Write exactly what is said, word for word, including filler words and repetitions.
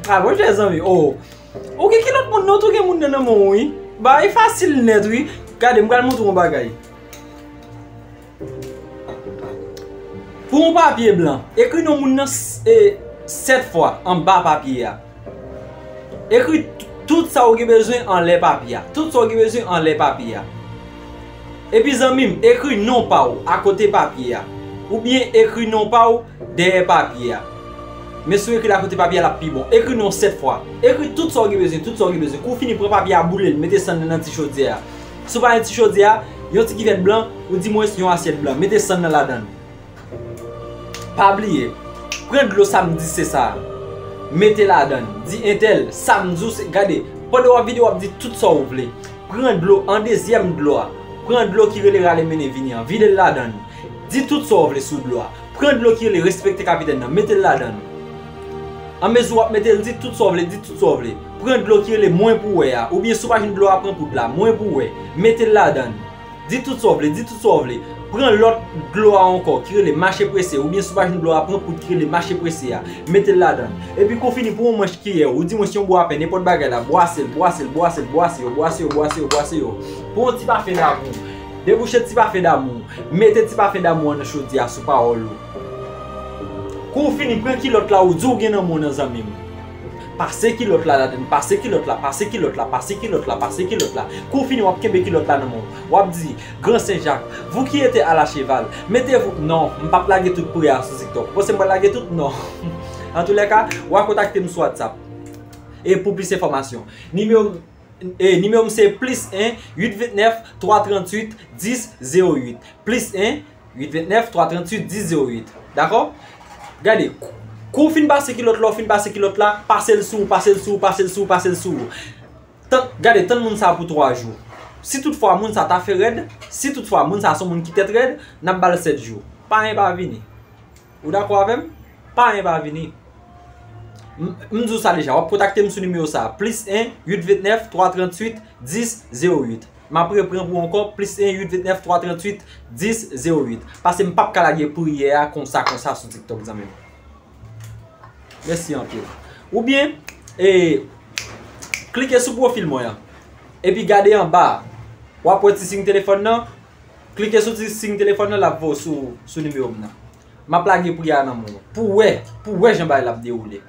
Ah, monchè zanmi, oh. Ou gen kilòt moun non, tou gen moun nan nan men w, wi. Bagay fasil nèt, wi. Gade, m pral montre w yon bagay. Pou yon papye blan, ekri non moun nan s- e, sèt fwa anba papye a. Ekri t- tout sa w gen bezwen anlè papye a. Tout sa w gen bezwen anlè papye a. Epi zanmi m, ekri non pa w akote papye a. Oubyen ekri non pa w dèyè papye a. Men si w ekri l akote papye a, l ap pi bon. Ekri non sèt fwa. Ekri tout sa w gen bezwen, tout sa w gen bezwen. Kou w fini, pran papye a, boule l, mete sann nan nan ti chodyè a. Si w pa gen ti chodyè a, yon ti kivèt blan, oudimwens yon asyèt blan. Mete sann nan ladan l. Pa bliye, pran dlo sa m di se sa a. Mete ladan l. Di entèl, sa m di w se, gade, pandan w ap vide, w ap di tout sa w vle. Pran dlo, an dezyèm dlo a. Pran dlo ki rele rale mennen vini an. Vide l ladan l. Di tout sa w vle sou dlo a. Pran dlo ki rele respekte kapitèn nan. Mete l ladan l. Anmezi w ap mete l, di tout sa w vle, di tout sa w vle. Pran dlo ki rele mwen pou wè a. Oubyen si w pa jwenn dlo a, pran poud la. Mwen pou wè. Mete l ladan l. Di tout sa w vle, di tout sa w vle. Pran lòt dlo a ankò ki rele mache prese, oubyen si w pa jwenn dlo a, pran poud ki rele mache prese a, mete l ladan l. Epi kou w fini, pran yon manch kiyè, oudimwens yon bwapen, nenpòt bagay la, bwase l, bwase l, bwase l, bwase l, bwase yo, bwase yo, bwase yo, bwase yo. Pran yon ti pafen damou, debouche ti pafen damou, mete ti pafen damou an nan chodyè a sou pawòl ou. Kou w fini, pran kilòt la, ou di w gen nan men w nan, zanmi m. Pase kilòt la ladan l, pase kilòt la, pase kilòt la, pase kilòt la, pase kilòt la. Kou w fini, w ap kenbe kilòt la nan men w. W ap di, Gran Sen Jak, vous qui êtes à la cheval, mettez-vous. Non, m p ap lage tout priyè a sou TikTok. Ou panse m pral lage tout? Non. Antoulèka, w a kontakte m sou WhatsApp. E pou plis enfòmasyon, nimewo, e, nimewo m se plis en uit vennèf twa tranntuit dis zewo uit. Plis en uit vennèf twa tranntuit dis zewo uit. Dakò? Gade, kou w fin pase kilòt la, w fin pase kilòt la, pase l sou ou, pase l sou ou, pase l sou ou, pase l sou ou. Tann, gade, tann moun sa pou twa jou. Si toutfwa moun sa ta fè rèd, si toutfwa moun sa se yon moun ki tèt rèd, n ap ba l sèt jou. Pa anyen pa vini. Ou dakò avè m? Pa anyen pa vini. M, m di w sa deja, w ap kontakte m sou nimewo sa a, plis en uit vennèf twa tranntuit dis zewo uit. M ap repran pou w ankò, plis en uit vennèf twa tranntuit dis zewo uit. Paske m p ap ka lage priyè a konsa, konsa sou TikTok, zanmi m. Mèsi anpil. Oubyen, e, klike sou pwofil mwen an. Epi gade anba a. W ap wè ti siy telefòn nan. Klike sou ti siy telefòn nan, l ap voye w sou, sou nimewo m nan. M ap lage priyè a nan men w. Pou w wè, pou w wè jan bagay la ap dewoule.